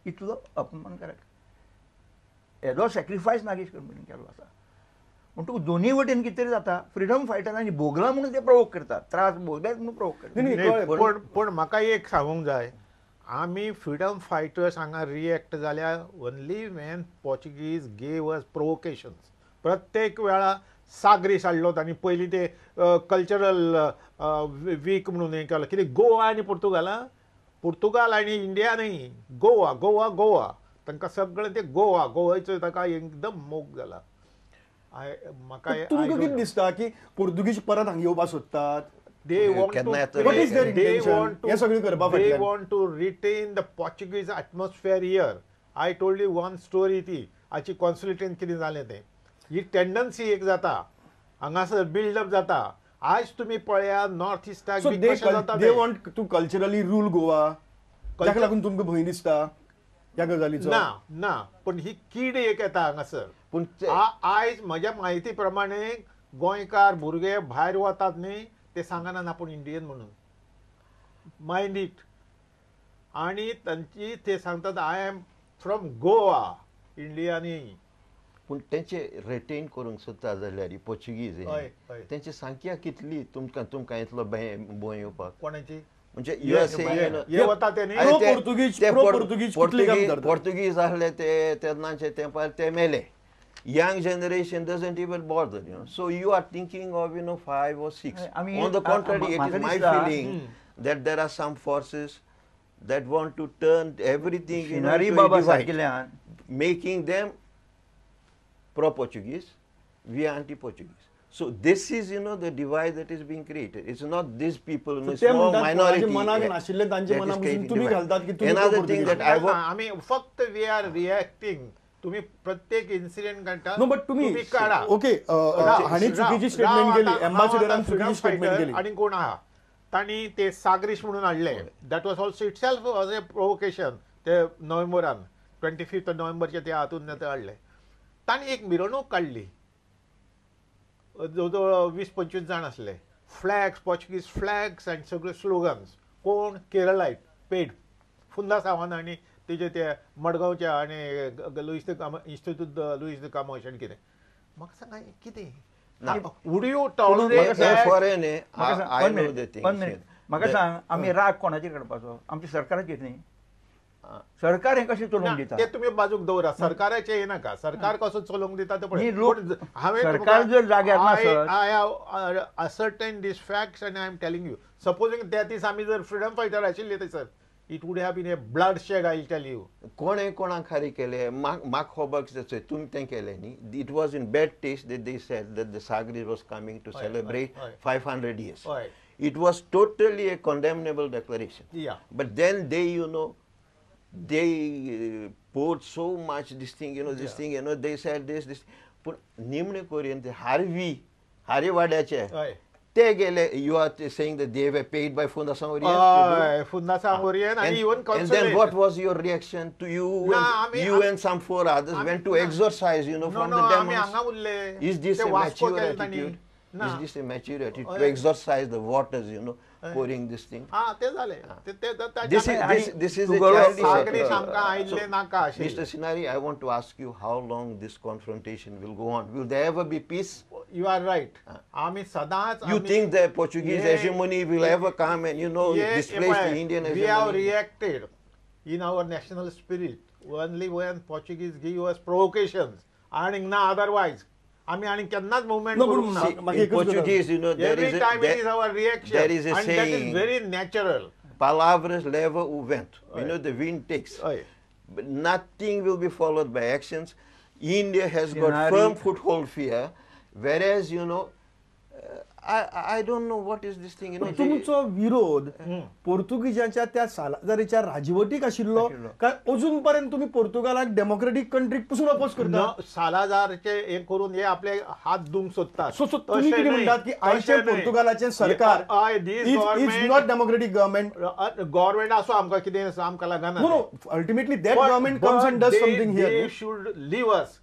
इतलो अपमानकारक येदो सॅक्रिफायस नागेश करमलीन केल्लो आसा. म्हणटकूच दोनूय वटेन कितें तरी जाता. फ्रिडम फायटरांनी भोगला म्हणून ते प्रोवोक करतात, त्रास भोगल्यात म्हणून प्रोवोक करतात. पण पण म्हाका एक सांगूंक जाय, आमी फ्रिडम फायटर्स हांगा रिएक्ट जाल्या only when Portuguese gave us provocations. प्रत्येक वेळा सागरीस हाडलो तांणी, पयलीं ते कल्चरल वीक म्हणून हें केलो. कितें गोवा आनी पुर्तुगाल, पुर्तुगाल आनी इंडिया न्ही, गोवा गोवा गोवा, तांकां सगळें ते गोवा गोवाचो ताका एकदम मोग जाला. म्हाका तुमकां कितें दिसता की पोर्तुगीज परत हांगा येवपाक सोदतात? They want to, what is their intention? They want to retain the Portuguese atmosphere here. I told you one story ती आची कॉन्सुलेटीन कितें जालें तें. ही टेंडन्सी एक जाता हांगासर बिल्डअप जाता. आयज तुमी पळया नॉर्थ इस्टाक जाता. They want to culturally rule Goa, ताका लागून तुमकां भंय दिसता ह्या गजालीचो? ना ना, पण ही कीड एक येता हांगासर. पूण आयज म्हज्या म्हायती प्रमाणे गोंयकार भुरगे भायर वतात न्ही, ते सांगना आपूण इंडियन म्हणून, मायंड it. आनी तांची ते सांगतात I am from Goa, India न्ही. पूण तेंचे रिटेन करूंक सोदता जाल्यार पोर्चुगीज तेंची संख्या कितली तुमकां तुमकां इतलो भंय येवपाक? कोणाची म्हणजे पोर्तुगीज आहले ते तेन्नाचे तेंपार ते मेले. Young generation doesn't even bother, you know. So you are thinking of, you know, 5 or 6. I mean, on the contrary, it is my feeling that there are some forces that want to turn everything, you know, to a divide, making them pro-Portuguese, we are anti-Portuguese. So this is, you know, the divide that is being created. It's not these people, you know, small minority that is creating divide. Another thing that I want... I mean, फक्त we are reacting. तुम्ही प्रत्येक incident काडटा. No but तुम्ही काडा. Okay, हांणी चुकीची statement केली, एम्बॅसिडरान चुकीची स्टेटमेंट केली. आनी कोण आहा तांणी ते सागरीश म्हणून हाडले, that was also itself was a provocation. ते नोव्हेंबरान 25 नोव्हेंबरचे ते हातून ते हाडले. तांणी एक मिरवणूक काडली, जवळ जवळ 20-25 जाण आसले, फ्लॅग्स, पोर्चुगीज फ्लॅग्स आनी सगळे स्लोगन्स. कोण केरळायट पेड फुंदा सावन आनी तेजे ते मडगांवच्या आनी लुईस the कामा इन्स्टिट्यूट लुईस the कामाश आनी कितें. म्हाका सांगा कितें वूड you tolerate? म्हाका सांग, आमी राग कोणाचेर काडपाचो? आमच्या सरकाराचेर न्ही. सरकार हें कशें चलोवंक दिता ते तुमी बाजूक दवरा, सरकाराचें हें नाका, सरकार कसो चलोवंक दिता तें पळय. सरकार जर जाग्यार नासत, I have ascertain these facts and I am telling you. Supposing त्या दीस आमी जर फ्रिडम फायटर आशिल्ले थंयसर, it would have been a bloodshed, I will tell you. कोणें कोणाक खारी केलें म्हाका खबर कितें, तुमी तें केलें न्ही. It was in bad taste that they said that the Sagres was coming to celebrate 500 years. It was totally a condemnable declaration. But then they, you know, they poured so much this thing, you know, this thing, you know, they said this, this. पूण निमणे Korean ते हारवी हारेवाड्याचे ते गेले. You are saying that they were paid by Fundação Oriente. Fundação Oriente and even consulate. And then what was your reaction to you? And you and some 4 others went to exorcise, you know, from the demons. Is this a mature attitude? Is this a mature attitude to exorcise the waters, you know, pouring this thing? This is a childish attitude. So, Mr. Sinari, I want to ask you how long this confrontation will go on. Will there ever be peace? You are right. You think the Portuguese hegemony will ever come and, you know, displace the Indian hegemony? We have reacted in our national spirit only when Portuguese give us provocations, and na otherwise. आमी आनी केन्नाच movement करूंक ना. In Portuguese, you know, there is every time it is our reaction. There is a and saying, that is very natural. Palavras leva o vento. You know, the wind takes. But nothing will be followed by actions. India has got firm foothold here, whereas, you know, I don't know what is this thing, you know. तुमचो विरोध पोर्तुगीजांच्या त्या सालाजारीच्या राजवटीक आशिल्लो काय अजून पर्यंत तुम्ही पोर्तुगालाक democratic कंट्रीक पसून oppose करता? सालाजारचे हे करून हे आपले हात धुवंक सोदतात. सो तुम्ही कितें म्हणटात की आयचे पोर्तुगालाचे सरकार is not democratic government? Government आसो आमकां कितें आसा आमकां लागना. No, ultimately that government comes and does something here. They should leave us.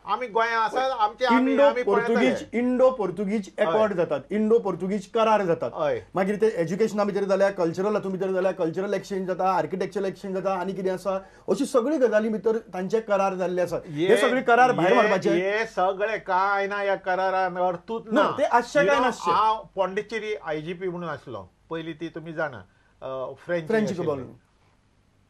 आमी गोंया आसा आमचे इंडो पोर्तुगीज, इंडो पोर्तुगीज एकॉर्ड जातात, इंडो पोर्तुगीज करार जातात, मागीर ते एज्युकेशना भितर जाल्यार कल्चरल हातूंत भितर जाल्यार कल्चरल एक्सचेंज जाता, आर्किटेक्चरल एक्सचेंज जाता आनी कितें आसा अशी सगळी गजाली भितर तांचे करार जाल्ले आसात. हे सगळे करार भायर मारपाचे हे सगळे काय ना ह्या करारान अर्थूच ना, ते आसचे काय नासचे. हांव पॉंडिचेरी IGP म्हणून आसलो पयलीं, ती तुमी जाणा फ्रेंच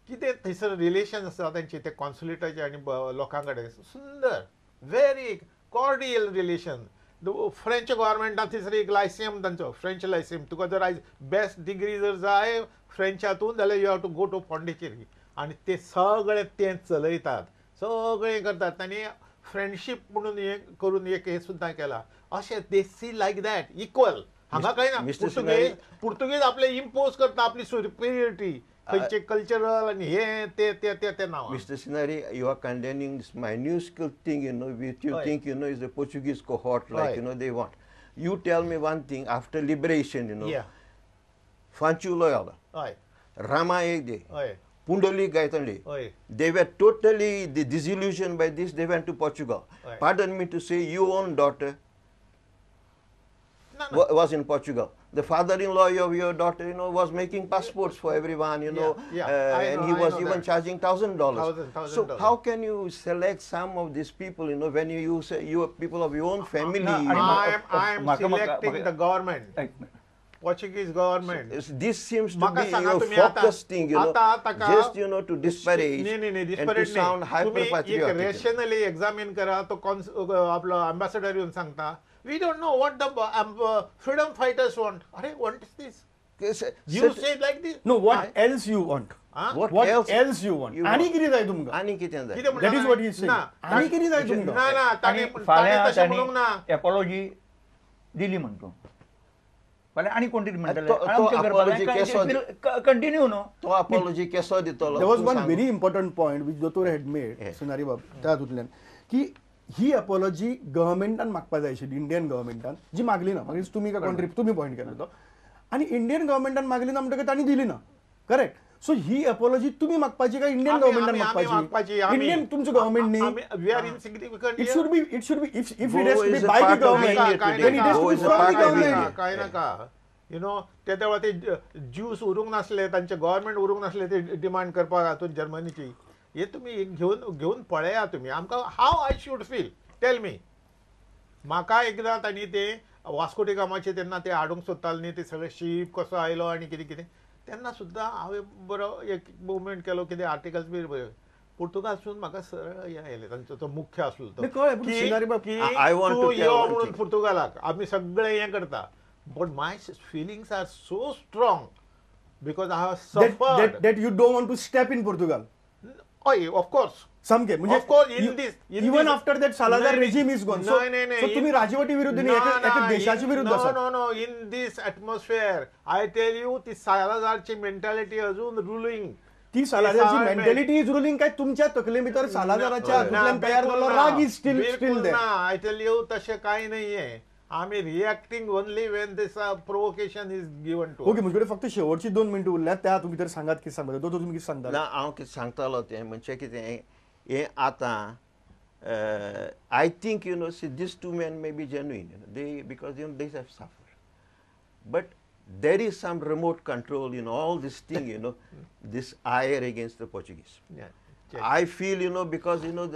कितें थंयसर रिलेशन आसा तांचे ते कॉन्सुलेटाचे आनी लोकां कडेन सुंदर व्हेरी कॉर्डियल रिलेशन. फ्रेंच गव्हर्मेंटान थंयसर एक लायसियम तांचो फ्रेंच लायसियम, तुका जर आयज बेस्ट डिग्री जर जाय फ्रेंच हातून जाल्यार you have to go to Pondicherry आनी ते सगळे ते चलयतात सगळें करतात. तांणी फ्रेंडशीप म्हणून हें करून एक हें सुद्दां केलां. अशें they see like that equal. हांगा कांय ना, पुर्तुगेज पुर्तुगेज आपले इम्पोज करता आपली सुपिरियरिटी खंयचे कल्चरल आनी हे ते ते ते ते नांव. Mister Sinari, you are condemning this minuscule thing, you know, which you think, you know, is the Portuguese cohort, like, you know, they want. You tell me one thing, after liberation, you know, Franchu Loyola, Rama Hegde, Pundalik Gaitonde, they were totally disillusioned by this, they went to Portugal. Pardon me to say, your own daughter was in Portugal. The father-in-law of your daughter, you know, was making passports for everyone, you know, and he was even charging $1,000. So how can you select some of these people, you know, when you say you are people of your own family? I am selecting the government, Portuguese government. So this seems to be your focus thing, you know, just, you know, to disparage and to sound hyper-patriotic. Rationally examine करा, तो आपलो ambassador येवन सांगता, we don't know what the freedom fighters want. Arey, what is this? You say like this? No, what else you want? What else you want? आनी कितें जाय तुमकां? आनी कितें जाय? That is what he is saying. आनी कितें जाय तुमकां? ना ना, ताणें तशें म्हणूंक ना. एपोलॉजी दिली म्हणतो फाल्यां आनी कोण तरी म्हणटले कंटिन्यू न्हू, तो अपोलॉजी केसो दितलो. There was one very important point which दोतोर had made, Sinari बाब, त्या हातूंतल्यान की ही अपॉलॉजी गव्हर्मेंटान मागपा जाय आशिल्ली, इंडियन गव्हर्मेंटान जी मागली ना. मागीर तुमी काय तुमी पॉयंट केलो तो, आनी इंडियन गव्हर्मेंटान मागली ना म्हणटकच तांणी दिली ना, करेक्ट. सो ही अपॉलॉजी तुमी मागपाची काय इंडियन गव्हर्मेंटान मागपाची? इंडियन तुमचो गव्हर्मेंट न्ही, it should be, it should be, if it has to be by the government, then it has to be from the government. काय नाका, you know, ते तेव्हा ते ज्यूस उरूंक नासले, तांचे गव्हर्मेंट उरूंक नासले ते डिमांड करपाक हातून जर्मनीची. हे तुमी घेवन घेवन पळया तुमी आमकां, how I should feel, tell me. म्हाका एकदां तांणी ते वास्को डी गामाचे तेन्ना ते हाडूंक सोदताले न्ही, ते सगळे शीप कसो आयलो आनी कितें कितें, तेन्ना सुद्दां हांवें बरो एक मुवमेंट केलो, कितें आर्टिकल्स बी बरयले. पुर्तुगालसून म्हाका सरळ हें आयलें, तांचो तो मुख्य आसलो तो की तूं यो म्हणून पुर्तुगालाक आमी सगळें हें करता, but my feelings are so strong because I have suffered that you don't want to step in Portugal. हय, ऑफकोर्स सामके, म्हणजे of course in this even after that Salazar regime is gone. So तुम्ही राजवटी विरुद्ध न्ही, एका देशाचे विरुद्ध आसा. No no no, in this atmosphere I tell you, ती सालाझारची मेंटॅलिटी अजून रुलिंग. ती सालाझारची मेंटॅलिटी is ruling काय तुमच्या तकले भितर सालाझाराच्या हातूंतल्यान तयार जाल्लो राग is still still there? I tell you, तशें कांय नाहीये. आमी reacting only when this provocation is given to. Okay, म्हजे कडेन फक्त शेवटची 2 मिनटां उरल्यात, त्या हातूंत भितर सांगात कितें सांगता दोतोर, तुमी कितें सांगता? ना, हांव कितें सांगतालो तें म्हणजे कितें हें आतां I think, you know, see these two men may be genuine, you know, they, because you know they have suffered, but there is some remote control in all this thing, you know, this ire against the Portuguese. I feel, you know, because, you know,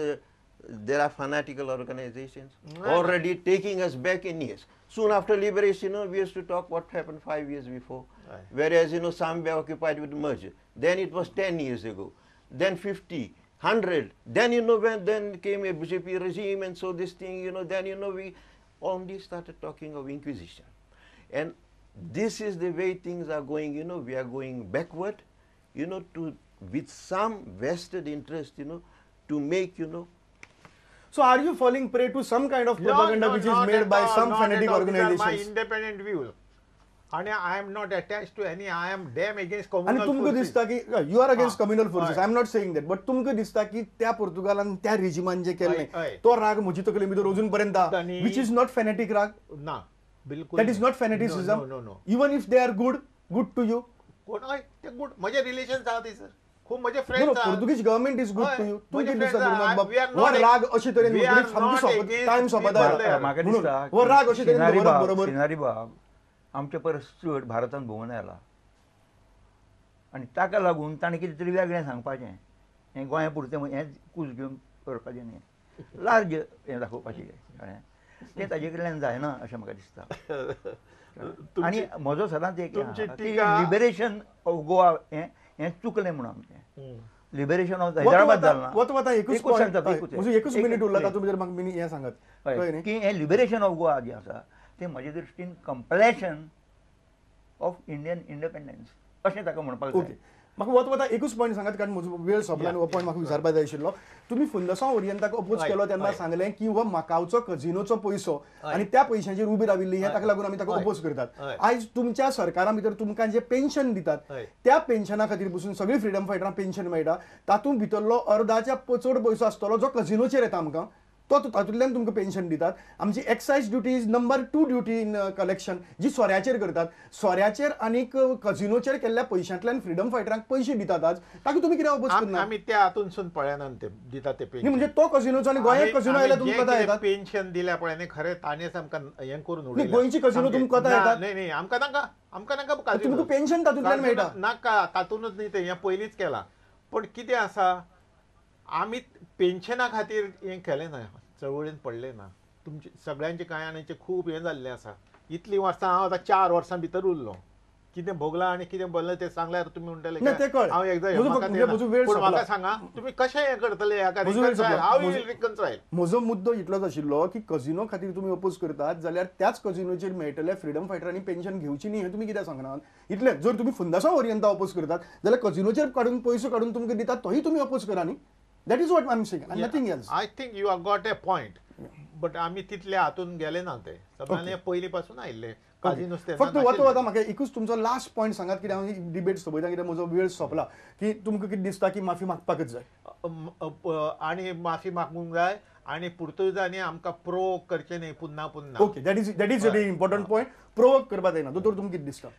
there are fanatical organizations already taking us back in years. Soon after liberation, you know, we used to talk what happened 5 years before. Whereas, you know, some were occupied with merger. Then it was 10 years ago, then 50, 100. Then, you know, when then came a BJP regime, and so this thing, you know, then, you know, we only started talking of inquisition. And this is the way things are going, you know, we are going backward, you know, to with some vested interest, you know, to make, you know. So are you falling prey to some kind of propaganda which is made by some fanatic organizations? My independent views. And I am not attached to any, I am damn against communal forces. तुमकां दिसता की you are against communal forces, I am not saying that, but तुमकां दिसता की त्या पुर्तुगालान त्या रेजिमान जे केलें तो राग म्हजी तकले भितर अजून पर्यंत, which is not fanatic राग ना, बिलकुल. That is not fanaticism. No no. Even if they are good, good to you. कोण हय ते गुड, म्हजे रिलेशन आहा थंयसर, खूब म्हजे friends Portuguese government is good to you. तूं कितें दिसता राग अशे तरेन टायम सोंपता म्हाका दिसता हो राग अशे तरेन बरोबर. सिनारी बाब आमचे परस चड भारतान भोंवून आयला आनी ताका लागून ताणें कितें तरी वेगळें सांगपाचें, हें गोंया पुरतें हें कूस घेवन करपाचें न्ही, लार्ज हें दाखोवपाचें, कळ्ळें? तें ताजे कडल्यान जायना अशें म्हाका दिसता. आनी म्हजो सदांच एक लिबरेशन ऑफ गोवा हें हें चुकलें म्हणून आमचें लिबरेशन ऑफ हैदराबाद जालें ना. एकूच मिनीट उरला तातूंत भितर म्हाका हें सांगात की हें लिबरेशन ऑफ गोवा जें आसा तें म्हजे दृश्टीन कम्प्लेशन ऑफ इंडियन इंडिपेंडन्स अशें ताका म्हणपाक जाय. म्हाका वत वता एकूच पॉयंट सांगात कारण म्हजो वेळ सोंपला आनी हो पॉयंट म्हाका विचारपाक जाय आशिल्लो. तुमी फुंदसांव ओरियंताक अपोज केलो तेन्ना सांगलें की हो मकावचो कजिनोचो पयसो आनी त्या पयशांचेर उबी राविल्ली हें ताका लागून आमी ताका अपोज करतात. आयज तुमच्या सरकारा भितर तुमकां जें पेन्शन दितात त्या पेन्शना खातीर बसून सगळीं फ्रिडम फायटरांक पेन्शन मेळटा, तातूंत भितरलो अर्दाच्या चड पयसो आसतलो जो कजिनोचेर येता आमकां, तो तातूंतल्यान तुमकां पेन्शन दितात. आमची excise duty is number 2 duty in collection जी सोऱ्याचेर करतात, सोऱ्याचेर आनीक कजिनोचेर केल्ल्या पयशांतल्यान फ्रिडम फायटरांक पयशे दितात आज, ताका तुमी कित्याक अपोज करना? आमी त्या हातूंतसून पळयना ते दितात ते पेन्शन, म्हणजे तो कजिनोचो आनी गोंयांत कजिनो आयल्यार तुमकां कथा येतात. पेन्शन दिल्या पळय खरें ताणेंच आमकां हें करून उडयलें. गोंयची कजिनो तुमकां कथा येतात? न्ही न्ही, आमकां नाका, आमकां नाका, तुमकां पेन्शन तातूंतल्यान मेळटा नाका, तातूंतच न्ही तें हें पयलींच केलां. पूण कितें आसा, आमी पेन्शना खातीर हें केलें ना, चळवळीन पडलें ना. तुमचे सगळ्यांचे कांय जाणांचें खूब हें जाल्लें आसा. इतलीं वर्सां हांव आतां 4 वर्सां भितर उरलो, कितें भोगलां आनी कितें भरलें तें सांगल्यार तुमी म्हणटले हांव एकदां, पूण म्हाका सांगा तुमी कशें हें करतले हाका रिकन्सायल, हांव will reconcile. म्हजो मुद्दो इतलोच आशिल्लो की कजिनो खातीर तुमी अपोज करतात जाल्यार त्याच कजिनोचेर मेळटले फ्रिडम फायटरांनी पेन्शन घेवची न्ही हें तुमी कित्याक सांगनात? इतलें जर तुमी फुंदासांव ओरियंता अपोज करतात जाल्यार कजिनोचेर काडून पयसो काडून तुमकां दितात तोय तुमी अपोज करा न्ही. That is what I am saying and nothing else. I think you have got a point. But आमी तितले हातून गेले ना, ते सगळ्यांनी पयलीं पासून आयिल्ले फक्त वता वता म्हाका एकूच तुमचो लास्ट पॉयंट सांगात कित्याक हांव डिबेट सोंपयता कित्याक म्हजो वेळ सोंपला, की तुमकां कितें दिसता की माफी मागपाकच जाय आनी माफी मागूंक जाय आनी पुर्तुगेजांनी आमकां प्रोवोक करचें न्ही पुन्हा पुन्हा. Okay, that is a very important point. Provoke करपाक जायना. दोतोर तुमकां कितें दिसता?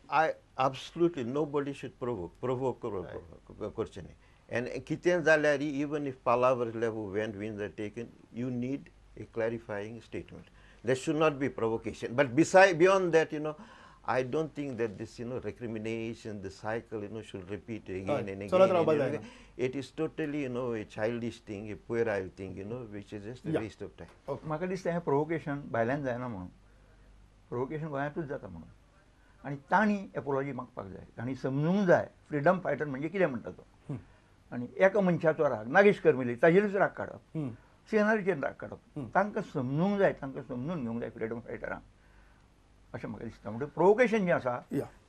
I absolutely nobody should provoke, provoke करचें न्ही. And कितें जाल्यार even if palaver level when wins are taken, you need a clarifying statement. There should not be provocation. But beside, beyond that, you know, I don't think that this, you know, recrimination, the cycle, you know, should repeat again and again. And again. It is totally, you know, a childish thing, a puerile thing, you know, which is just a waste of time. म्हाका दिसता हें provocation भायल्यान जायना म्हणून, provocation गोंयांतूच जाता म्हणून, आनी तांणी एपोलॉजी मागपाक जाय, तांणी समजूंक जाय फ्रिडम फायटर म्हणजे कितें म्हणटा तो. आनी एका मनशाचो राग नागेश करमली ताजेरूच राग काडप, सिनारीचेर राग काडप, तांकां समजूंक जाय, तांकां समजून घेवंक जाय फ्रिडम फायटरांक अशें म्हाका दिसता. म्हणजे प्रोवोकेशन जें आसा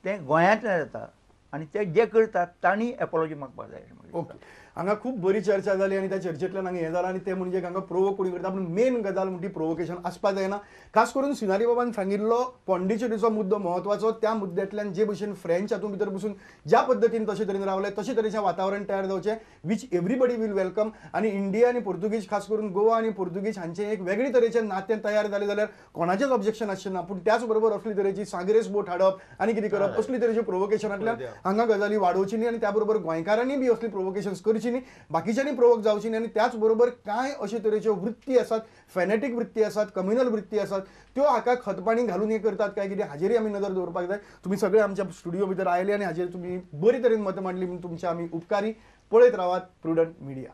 तें गोंयांतल्यान जाता आनी ते जे करतात तांणी एपोलॉजी मागपाक जाय. ओके, हांगा खूब बरी चर्चा जाली आनी त्या चर्चेंतल्यान हांगा हें जालां आनी तें म्हणजे हांगा प्रोवोक कोणी करता, पूण मेन गजाल म्हणटी प्रोवोकेशन आसपा जायना. खास करून सिनारी बाबान सांगिल्लो पॉंडिचेरीचो मुद्दो म्हत्वाचो, त्या मुद्द्यांतल्यान जे भशेन फ्रेंच हातूंत भितर बसून ज्या पद्दतीन तशे तरेन रावले तशे तरेचें वातावरण तयार जावचें, which everybody will welcome. आनी इंडिया आनी पुर्तुगीज, खास करून गोवा आनी पुर्तुगीज हांचें एक वेगळे तरेचें नातें तयार जालें जाल्यार कोणाचेंच ऑब्जेक्शन आसचें ना. पूण त्याच बरोबर असली तरेची सागरेस बोट हाडप आनी कितें करप असली तरेची प्रोवोकेशनांतल्यान हांगा गजाली वाडोवची न्ही आनी त्या बरोबर गोंयकारांनी बी असली प्रोवोकेशन्स करची न्ही, बाकीच्यांनी प्रोवोक जावची न्ही. आनी त्याच बरोबर कांय अशे तरेच्यो वृत्ती आसात, फॅनेटीक वृत्ती आसात, कम्युनल वृत्ती आसात, त्यो हाका खतपाणी घालून हें करतात काय कितें हाजेरय आमी नदर दवरपाक जाय. तुमी सगळे आमच्या स्टुडियो भितर आयले आनी हाजेर तुमी बरे तरेन मतां मांडली म्हूण तुमचे आमी उपकारी. पळयत रावात प्रुडंट मिडिया.